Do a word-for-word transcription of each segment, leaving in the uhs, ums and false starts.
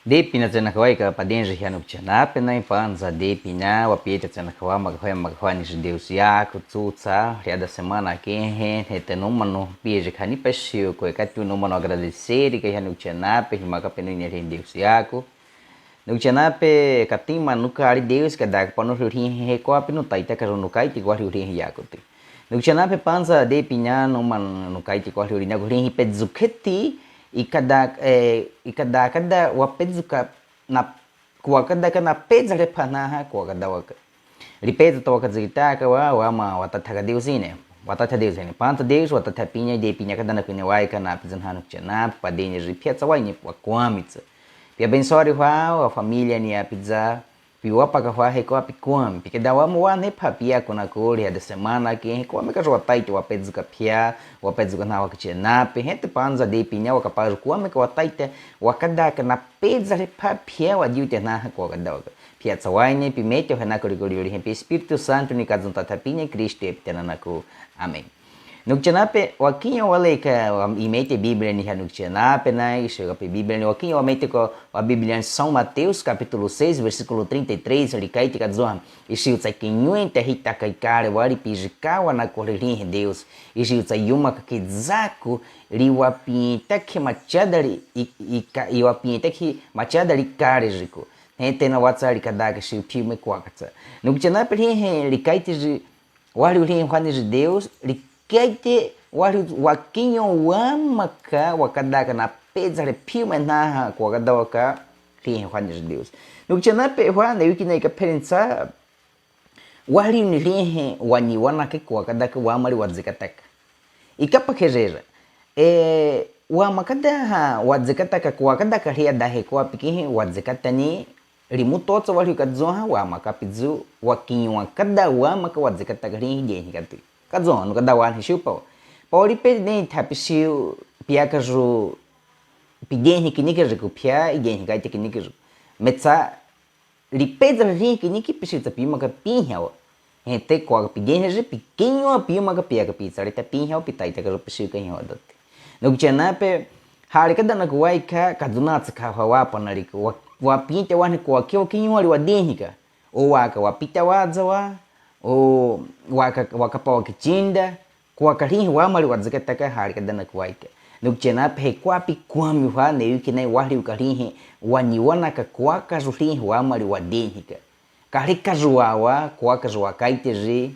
Depina tsi nakhawai ka padinji hia Nukchinape nai. Panza depina, wapieta tsi nakhawai, magahwai, magahwani ji Deus yaku tsutsa, liada semana kehe, hete numano pije khani pasiu ko ekatu numano agradeseri ka hia Nukchinape, hima ka penu ine hia Deus yaku. Nukchinape katima nukali Deus ka dak pano hluhi he ko apinu taita ka nukaiti ko hluhi yaku ti. Nukchinape panza depina numano nukaiti ko hluhi naku hluhi pe dzuketi, ikada, eh, ikada kada wa pedzuka na, kuwakada ka na pedzale panaha kuwakada waka. Lipedza ta wakadzikitaka wa, wama watatha ka Deus ine. Watatha Deus ine. Panza Deus, watatha pinya, depina kada naku ine waika na pedzanha Nukchinape, padinji pia tsawaine wakwami tsa. Pia bensori hwa, wa familia ni apedza, piwa paka hwa he ko api kwami, pikeda wamo wane pha pia kuna kuli hada semana ke, he kwami ka jwa taiti wapedzuka pia, wapedzuka na Wakchinape, hete panza depina wakapaju kwami ka wataita, wakada ka na pedzale pha pia wadiute na ha kwakada waka. Pia tsawaine, pimete hana kuli kuli uli he pi Espiritu Santu ni kadzunta tha pinya Kristu epitena naku. Amen. Nukchinape, wakinyo wale ka, wa, imete Bíblia ni ha Nukchinape na, ishiu ka pi Bíblia ni, wakinyo wamete ko, wa Bíblia ni São Mateus, capítulo seis, versículo trinta e três, likaiti kadzua, ishiu tsa kinyuenta hita kaikale, wali pijikawa na kohlihi Deus, ishiu tsa yuma ka kizaku, liwapinta ki machadali, i, i, ka, iwapinta ki machadali kale jiku. Hete na watsa likada ka shiu piume kwakatsa. Nukchinape lihe, likaiti ji, wali ulihi hwani ji Deus, likaite wali wakinyo wamaka wakada ka na pedzale piume naha kwakada waka lihi hwani ji Deus. Nukchinape hwa na wiki na ika perensa, wali ni lihi wani wanaka kwakada ka wamali wadzikataka. Ikapa kejeja. E, wamakada ha wadzikataka kwakada ka liada he kwapi kihi wadzikatani, limutotsa wali kadzua ha wamaka pizu, wakinyo wakada wamaka wadzikataka lihi deni kati. Kadzua, nukada wani shiu pao. Pao lipe deni tha pisiu, pia kaju, pi deni kinike jiku pia, i deni kaite kinike jiku. Metsa, lipedza lihi kinike pisiu tsa piumaka pihiawa. Hete kwaka pi deni ji pikinyo piumaka pia ka pitsa lita pihiawa, pitaita kaju pisiu ka hiawa dati. Nukchinape, hali kada naku waika, kadzuna tsaka hwa wapana liku, wa, wapinta wani kwaki wakinyo wali wa deni ka. O waka wapita wadzawa, o waka, wakapa wakichinda, kwaka lihi wamali wadzikataka hali kada naku waika. Nukchinape he kwapi kwami hwa na wiki na wali uka lihi wani wanaka kwaka ju lihi wamali wa deni ka. Kali kaju wawa, kwaka ju wakaite ji.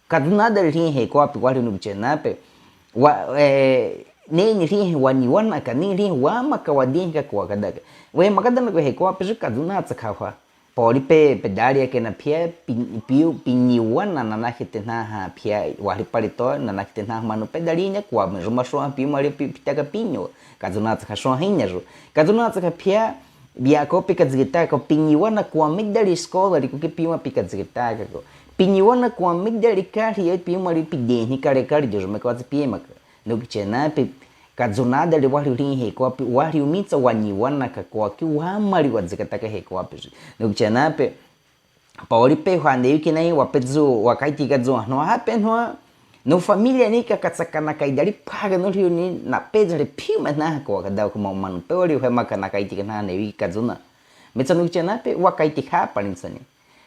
Kadzuna dali lihi he kwapi wali Nukchinape. Wa, e, neni lihi wani wanaka, ni lihi wamaka wa deni ka kwakada ka. We makada naku he kwapi ji kadzuna tsaka hwa. Poli pe, pedali ake na pia, pi, piu, pinyiwana na nahite naha pia, wali palito, na nahite naha manu pedali nya kwa, mejuma shwa piu mali pi, pitaka pinyo, kadzuna tsaka shwa hinya ju. Kadzuna tsaka pia, bia ko pika dzigita ko pinyiwana kwa medali skola, liku ke piu ma pika dzigita ko. Pinyiwana kwa medali kali, piu mali pi deni kale kali, ju me kwa zi pia maka. Nukchinape, kadzuna dali wali lihi he kwapi, wali umitsa wanyiwanaka kwaki wamali wadzikataka he kwapi ji. Nukchinape, poli pe hwa na wiki na wapedzu, wakaiti kadzua, no hape no, no familia ni ka katsaka na kaidali paga no liu ni na pedzale piu ma naha kwakada ko ma manu pe wali hwe maka na kaiti ka naha na wiki kadzuna. Metsa nukchinape, wakaiti ka pali ntsani.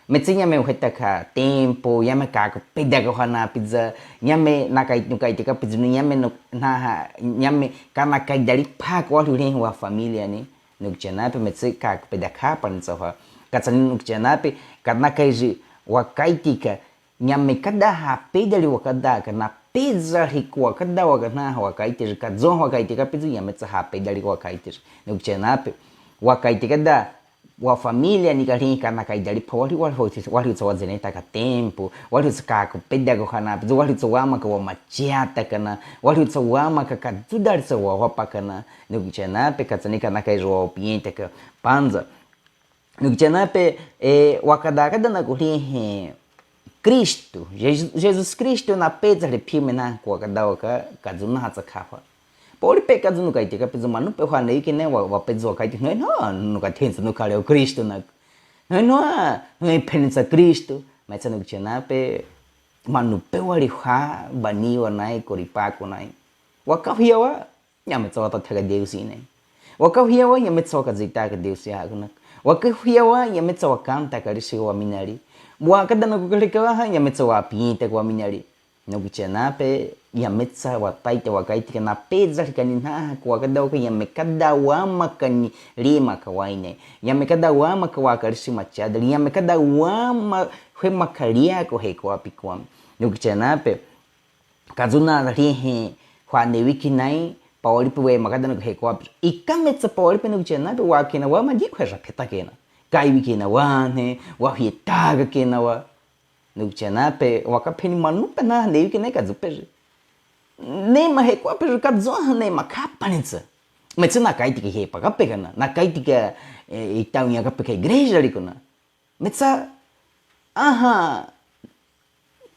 Metsi nyame uheta ka tempo, nyame ka kupeda ka hwa na pizza, nyame na kai, nukaite ka pizza, nyame nu, naha, nyame ka na kaidali pa ko wali ulihi wa familia ni, nukchinape metsi ka kupeda ka pali ntsa hwa. Katsani nukchinape, ka na kaiji wakaiti ka, nyame kada ha pedali wakada ka na pizza hi ko wakada waka naha wakaiti ji, ka dzo wakaiti ka pizza, nyame tsa ha pedali wakaiti ji. Nukchinape, wakaiti kada, wa familia ni kali ka na kaidali pa wali, wali utsa, wali utsa wadzeneta ka tempo, wali utsa ka kupeda ko hwa na pizza, wali utsa wamaka wamachiata ka na, wali utsa wamaka kadzudali tsa wawapa ka na, nukchinape katsani ka na kaiji wapienta ka panza. Nukchinape, e, wakada kada na kulihi Kristu, Jesus, Jesus Kristu na pedzale piu ma naha kwakada waka, kadzuna hatsa ka hwa. Poli pe kadzunu kaite ka pizza manu pe hwa na wiki na wa, wapedzu wakaiti no, no, nukatensa nukale o Kristu na. Hina, hina phenitsa Kristo. Metsa nukchena pe, manu pe wali ha, bani wa nai, koripa ko nai. Wakahuyawa, nyametsa watathaka Deus i nai. Wakahuyawa, nyametsa wakazitaka Deus i ha ko nai. Wakahuyawa, nyametsa wakantaka risi waminari. Wakadana ko kalikawa ha, nyametsa wapita ko waminari. Nukchena pe, nyametsa wataita wakaitika napeza rikani naha ko wakadauka nyamekada wamaka ni rima ka waine. Nyamekada wamaka wakarisi machadali. Nyamekada wama hwe makaria ko he ko api ko am. Nukchena pe, kazuna rihe hwa newikinai, pawalipe we makada nuko he ko api. Ikametsa pawalipe nukchena pe wakena wama dikhwe rakheta kena. Kaiwikena wane, wahietaka kena wa. Nukchena pe, wakapheni manu pe naha neiwikena kazu pe. Nema he ko api kazu ha nema kapanitsa. Metsa nakaitika he pakape kana, nakaitika, e, itaunya kape ka igreja liko na. Metsa, aha,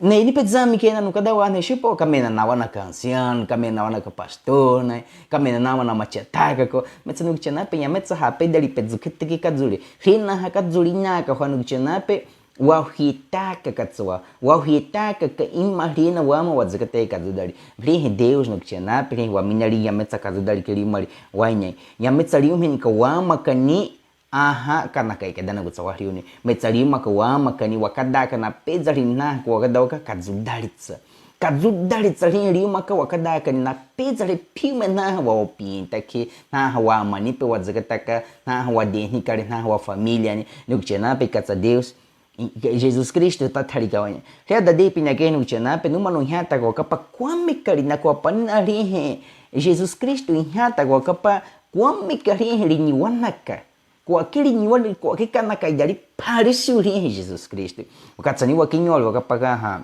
ne ini pe zami kena nukada wane shupo, kamena nawa na ka ancian, kamena nawa na ka pastor, ne, kamena nawa na machataka ko, metsa nukchena pe, nyametsa hapedali pe zukhete ki kazuli, hina ha kazuli naka hwa nukchena pe, wahietaka katsuwa, wahietaka ka ima hina wama wazakate kazudali, hina Deus nukchena pe, hina waminari nyametsa kazudali kili mali, waine, nyametsa liu hina ka wamaka ni, aha, kanaka ikadana kutsa wahliu ni. Metsa liu maka wamaka ni wakadaka napeza li naha ko wakadauka kazudalitsa. Kazudalitsa li liu maka wakadaka ni napeza li piu me naha wapita ki, naha wamani pe wazakataka, naha wadeni kali, naha wafamilia ni. Nukchena pe katsa Deus, i, Jesus Kristo tathali ka waine. Hia dade pina ke nukchena pe numa no hiata ko kapa kwame kali na ko panina lihe. Jesus Kristo hiata ko kapa kwame kali he linyi wanaka. Kwake linyi wane, kwake kanaka idali phalisiu lihe Jesus Kristo. Wakatsa ni wakinyole wakapaka ha.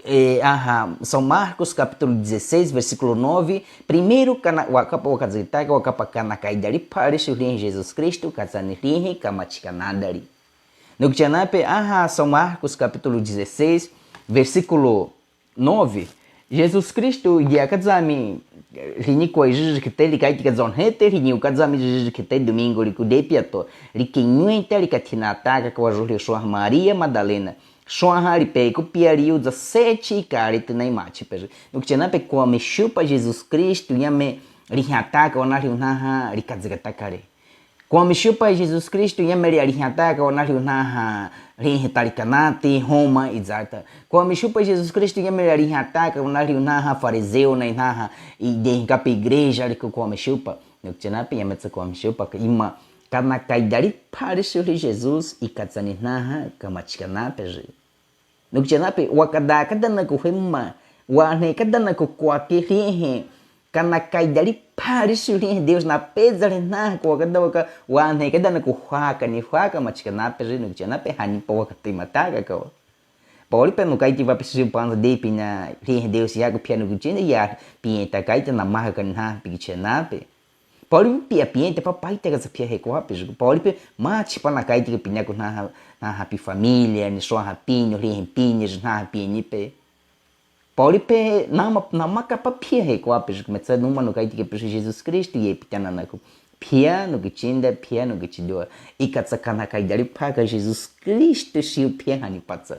E, aha, São Marcos capítulo dezesseis, versículo nove. Primeiro, kana, wakapa, wakazitaka, wakapa kanaka idali phalisiu lihe Jesus Kristo, katsa ni lihe kamachikana dali. Nukchena pe, aha, São Marcos capítulo dezesseis, versículo nove, Jesus Kristo, idi akazami, eh, linyi ko ijiji khete, likaitika zone hete, linyi ukazami ijiji khete, domingo liku de piato, likenyweta, likathinataka, kwa juli shwa Maria Madalena, shwa ha lipe ku pia liu za sechi kali tena imachi pe. Nukchena pe kwame shupa Jesus Kristo, nyame lihiataka, wana liu naha, likazikataka le. Kwame shupa Jesus Kristo nyame lihiataka wana liu naha lihe talikanati homa izata. Kwame shupa Jesus Kristo nyame lihiataka wana liu naha farizeu na inaha ide hinkape igreja liku kwame shupa. Nukchena pe nyametsa kwame shupa ka ima kanaka idali phalisiu li Jesus ikatsa ni naha kamachikana pe ji. Nukchena pe wakada kadana ko hema, wane kadana ko kwake lihe, kanaka idali phalisiu lihe, Deus napeza li naha ko wakada waka, wane kadana ko hwaka ni hwaka machikana pe ji, nukchena pe hani pa wakatimataka ko. Pauli pe nukaiti pa pisi panza de pina lihe Deus yaku pia nukchena ya pia takaita na mahaka ni naha pikichena pe. Pauli pe pia pia te pa paita ka sa pia he ko api ji. Pauli pe machi pa nakaiti ka pina ko naha, naha pi familia, ni shwa ha pino, lihe pino, ji naha pini pe. Pauli pe nama, namaka pa pia he ko api ji. Metsa numa nukaiti ka pisi Jesus Kristo ye pitana naku. Pia nukichida, pia nukichidua. Ikatsa kanaka idali phaka Jesus Kristo siu pia hani patsa.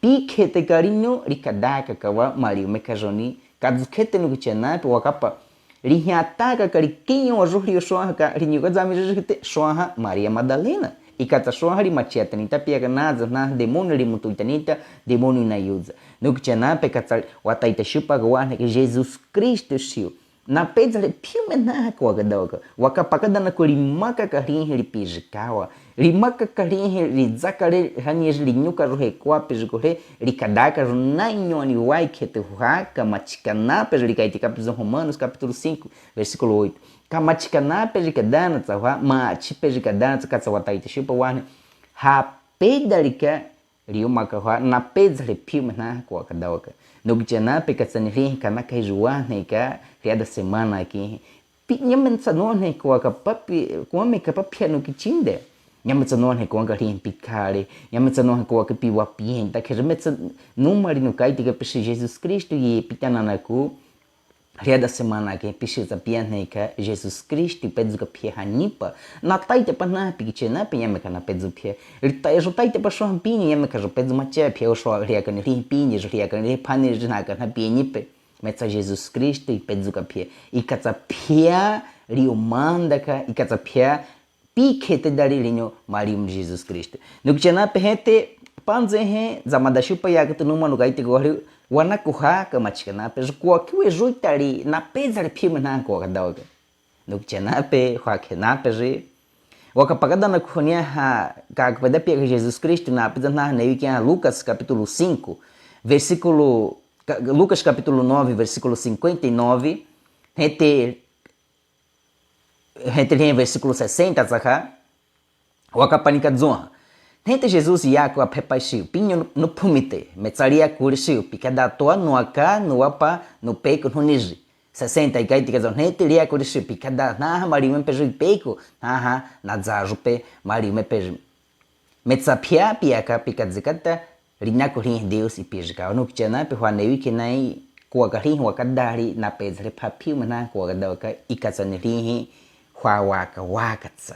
Pi khete kali nu, likadaka kawa, mali umeka joni. Kazu khete nukchena pe wakapa. Lihiataka kali kinyo wa juli shwa ha ka, linyi ukazami jiji khete shwa ha Maria Madalena. Ikatsa shwa ha limachiatanita pia ka naza na demoni limutuitanita, demoni nayuza. Nukchena pe katsa wataita shupa ka wane ke Jesus Kristo siu. Napeza li piu me naha ko wakada waka. Wakapa kadana ko limaka ka lihe lipiji kawa. Limaka ka lihe lizaka le hani ji linyuka ru he ko api ji ko he likadaka ru na inyo ni wai khete hwaka machikana pe ji likaiti ka pisi Romanos capítulo cinco, versículo oito. Kamachikana pe ji kadana tsa hwa, machi pe ji kadana tsa katsa wataita shupa wane. Hapedali ka liu maka hwa, napeza li piu me naha ko wakada waka. Nukchena pe katsa ni lihe kanaka ijuwa ne ka, liada semana ki. Pi, nyametsa none ko waka papi, kwame ka papia nukichinde. Nyametsa none ko waka lihe pikale. Nyametsa none ko waka pi wapienta. Ke nyametsa numa li nukaiti ka pisi Jesus Kristo ye pitana naku. Hriada semana khe pisiu tsa piahnei ka Jesus Kristo pedzu ka phia hanipa. Na taitapa naha pikichenapeu nyame ka na pedzu phia. Ri tai ru taitapa sho hapini nyame ka ru pedzu macha phia sho hriaka ni hri pini ru hriaka ni hri phani ru na ka na pienipe. Metsa Jesus Kristo i pedzu ka phia. I katsa phia riu manda ka, i katsa phia pikhe te dari rinho marium Jesus Kristo. Nukichenapeu hete, panze he, zamada shupa ya kutu numa nukaite ko hri, wana kuha ka machikanape, zukua kiwe zui tari, na pezare phime na kua kadawa ka. Nukichenapeu, hwa khenape ri. Waka pakada na kuhonia ha, ka kupeda pia ka Jesus Kristo na peza na newi kia Lucas capítulo cinco, versículo, ka-, Lucas capítulo nove, versículo cinquenta e nove, hete, hete lin versículo sessenta tsaka, waka panika dzua. Hete Jesus yaku aphepa shiu, pinyo nuphumite, metsaria kuri shiu, pikada toa nuaka, nuapa, nupeku nuniji. Sessenta ikaiti kadzo, hete ria kuri shiu, pikada, naha mariume peju ipeku, naha nadzajupe mariume peju. Metsa phia piaka pikadzikata, rinaku hri Deus ipijika. Nukichenapeu hwa newi kinai, kua ka hri wakadari, na pezare phapiu mena kua kadawa ka ikatsa ni hri hwa waka wakatsa.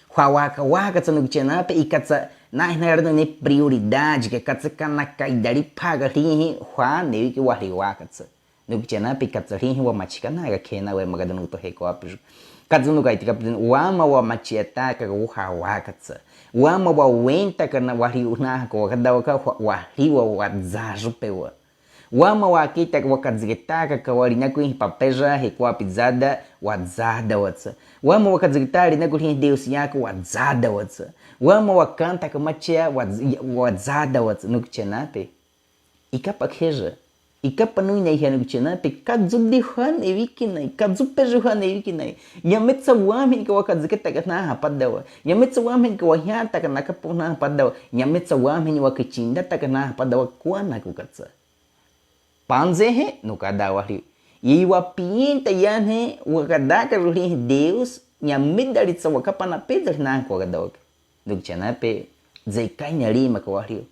Hwa waka wakatsa nukichenapeu ikatsa, na hina rano ni prioridade, ke katsa kana kaidari pha ka hri hwa newi ki wahri wakatsa. Nukichenapeu ikatsa hri hwa machikana ka khena we magada nuto he ko apiru. Katsa nukaiti ka pidin, wama wa machiata ka wuha wakatsa. Wama wa wenta kana wahri una ko kadawa ka hwa-, wahri wa wadzajupe wa. Wama wa kita ka wakadzikita ka ka wa rinaku hi papeja he ko apizada wadzada watsa. Wama wakadzikita rinaku hri Deus yaku wadzada watsa. Wama wakanta ka machia wadz-, wadzada watsa. Nukichenapeu. Ikapa kheja, ikapa nuina ihanu kichenapeu, kazu di hwane wikinai, kazu peju hwane wikinai. Nyametsa wamheni ka wakadzikita ka naha padawa. Nyametsa wamheni ka wahiata ka nakapona padawa. Nyametsa wamheni wakichinda taka naha padawa kwana kukatsa. Panze he, nukada wahri. Iwa pinta yane, wakada ka ruhi Deus, nyamedari tsa wakapana pezari na kwa kadawa ka. Nukichenapeu, zekai na rima ka wahri.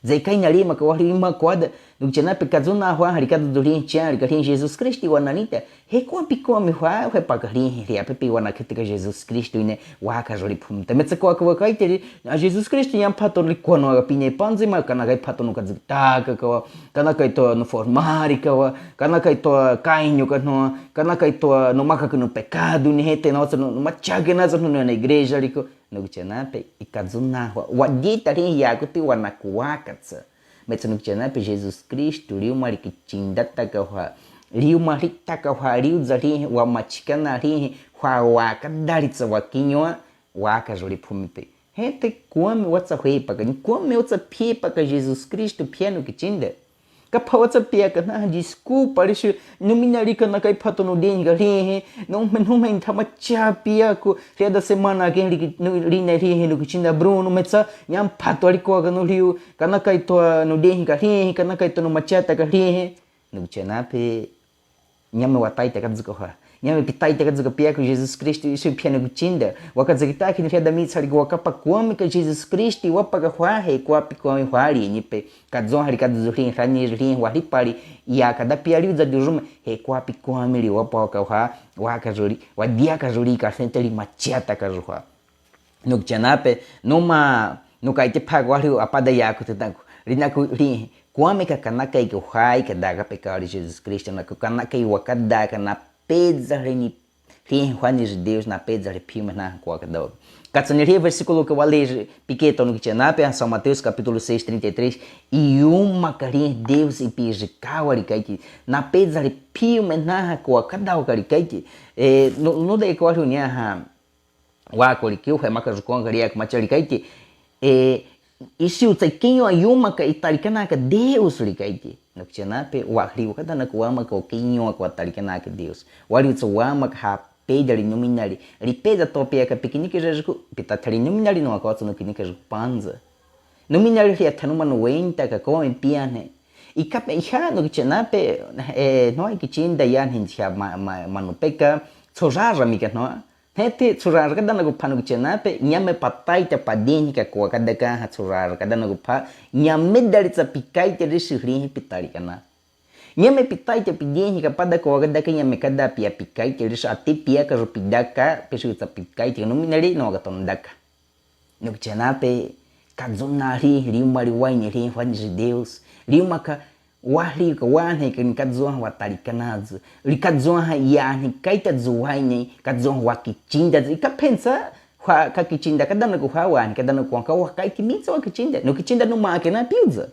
Zekai na rima ka wahri ima kwada. Nukichenapeu kazu na hwa hari kazu duri chia hari ka hri Jesus Kristo wa nanita. He kwa pi kwa mi hwa, he pa ka hri hri ape pi wa na kete ka Jesus Kristo ine wa ka jori phumta. Metsa kwa ka wakaiteri, a Jesus Kristo yamphato ri kwa no aga pine panze ma kana kai phato no kadzikita ka wa, kana kai to no formari ka wa, kana kai to kainyo ka no, kana kai to no maka ka no pecado ni hete no, no machake na no na igreja riko. Nukichenapeu, ikazu na hwa. Wadita hri yaku ti wa na kwa katsa. Metsa nukichenapeu Jesus Kristo, riu mari kichinda taka hwa. Riu mari taka hwa, riu dza hri, wa machikana hri, hwa wakadari tsa wakinyo, wa ka jori phumipe. Hete kwame watsa hwe paka, ni kwame watsa pie paka Jesus Kristo pia nukichinda. Kapha watsa pia ka na desculpa, rishu, numinari ka na kai phato no deni ka hri he, no me, no me ntha macha pia ku, hriada semana ke ri, no, rina hri he, nukichinda Bruno, metsa, nyamphato ari kwa ka no hriu, ka na kai to no deni ka hri he, ka na kai to no machata ka hri he. Nukichenapeu, nyame wataita kadzuka hwa. Nyame pitaita kadzuka pia ku Jesus Kristo, isu pia nukichinda. Wakadzakita ki ni hriada mitsa ri wakapa kwame ka Jesus Kristo, wapa ka hwa he, kwa pi kwame hwa ri nipe. Kadzo hari kadzo hri, hrani hri, wahri pari, ya kada pia ri udza dujuma, he kwa pi kwame ri wapa ka hwa, wa ka jori, wadia ka jori ka sente ri machata ka jori hwa. Nukichenapeu, numa, nukaite pha kwa hri apada yaku te tanku. Rinaku hri, kwame ka kana kai ka hwa i ka daga peka ri Jesus Kristo, naku kana kai wakada ka na peza hri ni Hri hwani Deus na peza hri phime na kwa kadawa. Katsa ni hri versículo ke wale pike to nukichenapeu, São Mateus capítulo seis, trinta e três, iuma ka hri Deus ipijikawa ri kaiki, na peza hri phime na kwa kadawa ka ri kaiki. E, no, no de kwa hri nia ha, wa ko ri kiu he maka jukonga ri ak macha ri kaiki. E, Isiu tsa kinyo a yuma ka itarikana ka Deus ri kaiki. Nukichenapeu, wa hri wakada na kuwama ka kinyo ka watarikana ka Deus. Wari utsa wama ka ha peda ri numinari. Ri peda to pia ka pikiniki jejuku, pita thari numinari no ka watsa nukiniki jejuku panza. Numinari hri athanuma no wenta ka komi piane. Ikape iha nukichenapeu, e, no ikichinda yan hinchia ma, ma, manupeka, tsojaja mika no. Hete tsurara kada na kupha nukichenapeu, nyame pataita padinhi ka kwa kada ka ha tsurara kada na kupha, nyame dari tsa pikaite ri sihrihi pitarikana. Nyame pitaite pidiehi kapada ko wakadaka nyame kada pia pikaite, liso ati pia kazu pidaka, pisiutsa pikaite, no minali no wakatonda ka. Nukichena pe kazuna hli, liuma liwaine hli, wani zi Deus. Liuma ka wahli ka wane ka ni kazua watarikana zu. Li kazua ha ya ni kaita zu waine, kazua wakichinda zu. Ika pensa, wa kakichinda, kadana ku wa wane, kadana ku wa ka wakaiki mitsa wakichinda. Nukichenda numa kena piuza.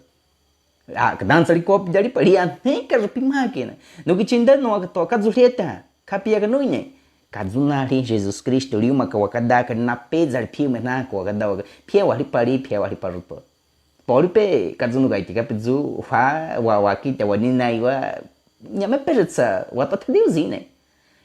A, kadansa li kopi dali pa lia, ne kazu pima kena. Nukichenda no wakato, kazu hlieta, kapia ka nuine. Kazuna hli Jesus Kristo, liuma ka wakadaka, napeza li piume na ko wakadaka. Pia wahli pali, pia wahli paruto. Poli pe, kazunu kaiti kapizu, wa, wa, wakita, waninai, wa, nyame peretsa, watatha Deus ine.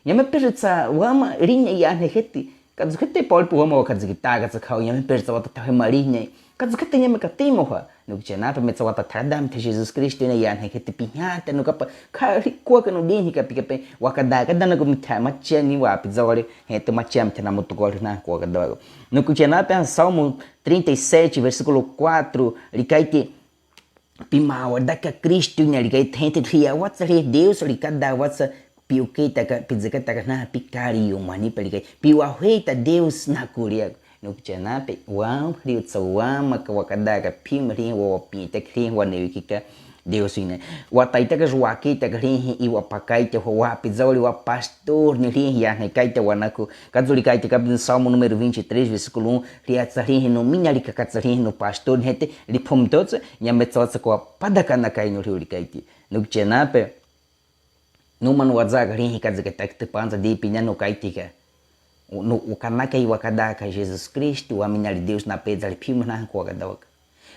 Nyame peretsa, wama, linya ya ne heti. Kazu hete poli pe wama wakazikita, kaza kao, nyame peretsa, watatha hema linya. Kazu hete nyame katimo ha. Nukichena pe metsa watatha dam te Jesus Kristo ine ya ne heti pinyata, nukapa, ka hli kwa ka nudini kapi kape, wakadaka, dana ku mitha, machia ni wa, piza wale, hete machia mitha na mutu kwa hli na kwa kadaka. Nukichena pe Salmo trinta e sete, versículo quatro, likaite, pima wadaka Kristu nya likaite, hente hia watsa hli Deus likada watsa piuketaka, pizakataka na pikali yumani pe likaite. Piwahweta Deus na kulia. Nukichena pe, wa hliutsa wama ka wakadaka, pima hli wa wapita hli wa newikika. Deus ine. Wataitaka zu wakitaka hli hi iwa pakaite ho wa pizawali wa pastor ni hli hi ya ne kaite wanaku. Kazu likaite kapi Salmo número vinte e três, versículo um. Hliatsa hli hi no minyalika katsa hli hi no pastor ni hete. Lipomtotsa, nyametsa watsa kwa padaka na kainu hli likaite. Nukichena pe. Numa nu wazaka hli hi kazikataka te panza di pinya nukaitika. Nu, ukanakai wakadaka Jesus Kristu, wa minyali Deus napeza li piume na ko wakadaka.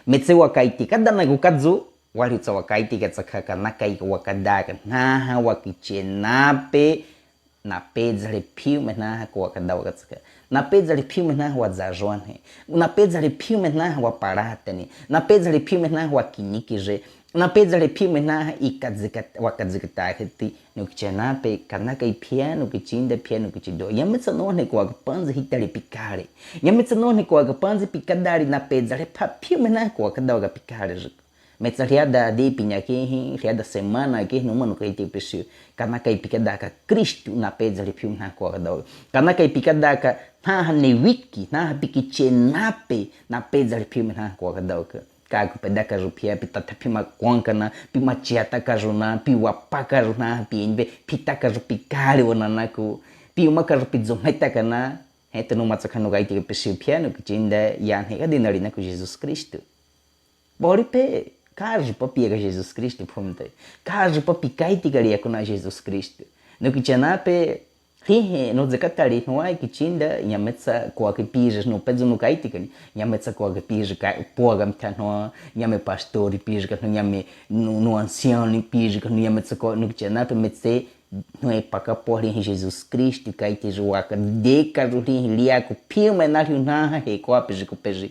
Metse wakaitika dana ku kazu, wali utsa wakaitika tsaka kanakai wakadaka. Naha wakichena pe, napeza li piume na ko wakadaka tsaka. Napeza li piume na wazajone. Napeza li piume na wapalatani. Napeza li piume na wakinikije. Napeza li piume na ikazika, wakazikataka ti. Nukichena pe kanakai pia, nukichinda pia, nukichido. Nyametsa none ko wakapanzi hitali pikali. Nyametsa none ko wakapanzi pikadali napeza li pa piume na ko wakadaka pikali jiko. Metsa hliada di pinya kihi, hliada semana kihi, numa nukaiti pisiu. Kanakai pikadaka Kristu napeza li piume na ko wakadaka. Kanakai pikadaka naha newiki, naha pikichena pe, napeza li piume na ko wakadaka. Kaku pedaka zu pia, pitatha pima kwankana, pima chiataka zu na, piwapaka zu na, pienbe, pitaka zu pikali wananaku, piumaka zu pizumetaka na, hete numatsa ka nukaiti pisiu pia, nukichinda, ya ne kadinali naku Jesus Kristu. Poli pe, kazu pa piaka Jesus Kristu pumte, kazu pa pikaitika liaku na Jesus Kristu. Nukichena pe, Hihi, nuzikatali nuwai kichinda, nyametsa kwaki pije, nupezu nukaitikani, nyametsa kwaki pije, ka, pwaga mtano, nyame pastori pije, ka, nu, nyame, nu, nu anciano pije, ka, nu, nyametsa kwa, nukichena pe metse, nuepaka poli hi Jesus Kristu, kaiti ju waka, deka ju hi liaku, piume na liu naha he kwa pije ku pije.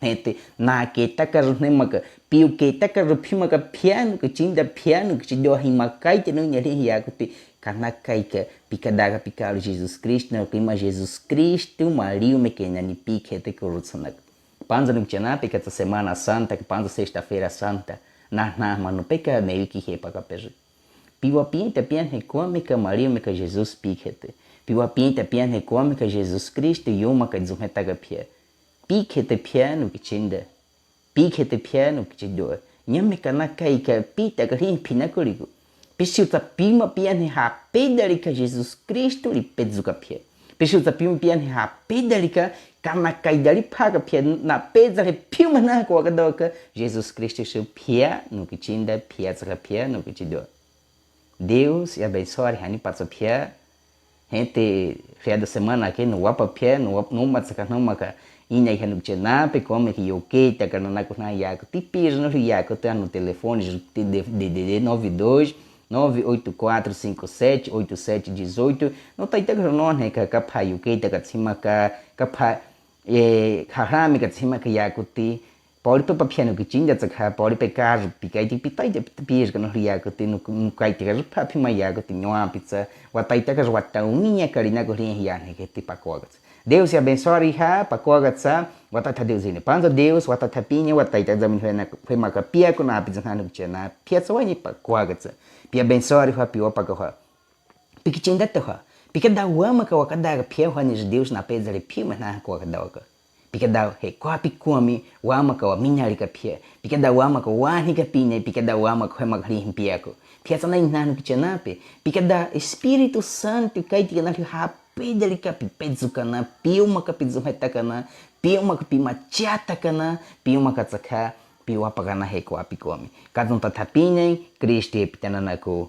Hete, naketaka ju hnemaka, piuketaka ju pimaka pia nukichinda pia nukichido himakaite nunya hli hiaku ti, kanakaika, pikadaka pikalu Jesus Kristu, nukiima Jesus Kristu, maliumeke nani pikete kurutsanaka. Panza nukichena pe katsa Semana Santa, ka panza Sexta-feira Santa, na, na, manu peka mewiki hepaka peju. Piwapinta pianhe kwameka maliumeka Jesus pikete. Piwapinta pianhe kwameka Jesus Kristu yumaka juhetaka pia. Pikete pia nukichinda. Pikete pia nukichido. Nyameka nakaika pitaka hli pinakuliku. Pisiutsa pima pianhe hapedalika Jesus Kristu lipejuka pia. Pisiutsa pima pianhe hapedalika kanakaidali paka pia napeza hli piumana kwakadoka Jesus Kristu su pia nukichinda pia tsaka pia nukichido. Deus abensoa rihani patso pia. Hete feriado semana ke nuwapa pia, nuwap-, numatsaka numaka. Inya iha nukichena pe kwameka yoketa ka nanaku na yaku ti pija no yaku ti anu telefone de, de, de, de, de nove dois, nove oito quatro cinco sete oito sete dezoito. Nutaitaka nonhe ka kapha yoketa ka tsimaka, kapha, eh, harame ka tsimaka yaku ti. Poli pe papia nukichinda tsaka, poli pe kaju pikaiti pitaite pija ka no hli yaku ti, nuk-, nukaite kaju papima yaku ti nyoa pitsa, wataitaka ju watauminya ka linaku hli hiyanhe keti pakoa katsa. Deus abensoa riha, pakoa katsa, watatha Deus ini. Panza Deus, watatha pinya, wataitaka jamini hwena, hwemaka pia kuna apija na nukichena, pia tsawaini pakoa katsa. Piabensowariha, piwapakaha, pikichinda taha. Pikada wamaka wakada ka phiaha ni judeus na pedzale phiu me na ko wakada waka. Pikada he kwapi kwame wamaka wa minali ka phia. Pikada wamaka wa ni ka pine, pikada wamaka he maghali himpiako. Phiasana inanu kichena pe. Pikada Espiritu Santu kaiti kana liu ha pedali ka pipedzu kana, piuma ka pidzuheta kana, piuma ka pimachata kana, piuma ka tsakha, piwapa kana he kwapi kwame. Kazon tatha pine, Kristu epitana naku.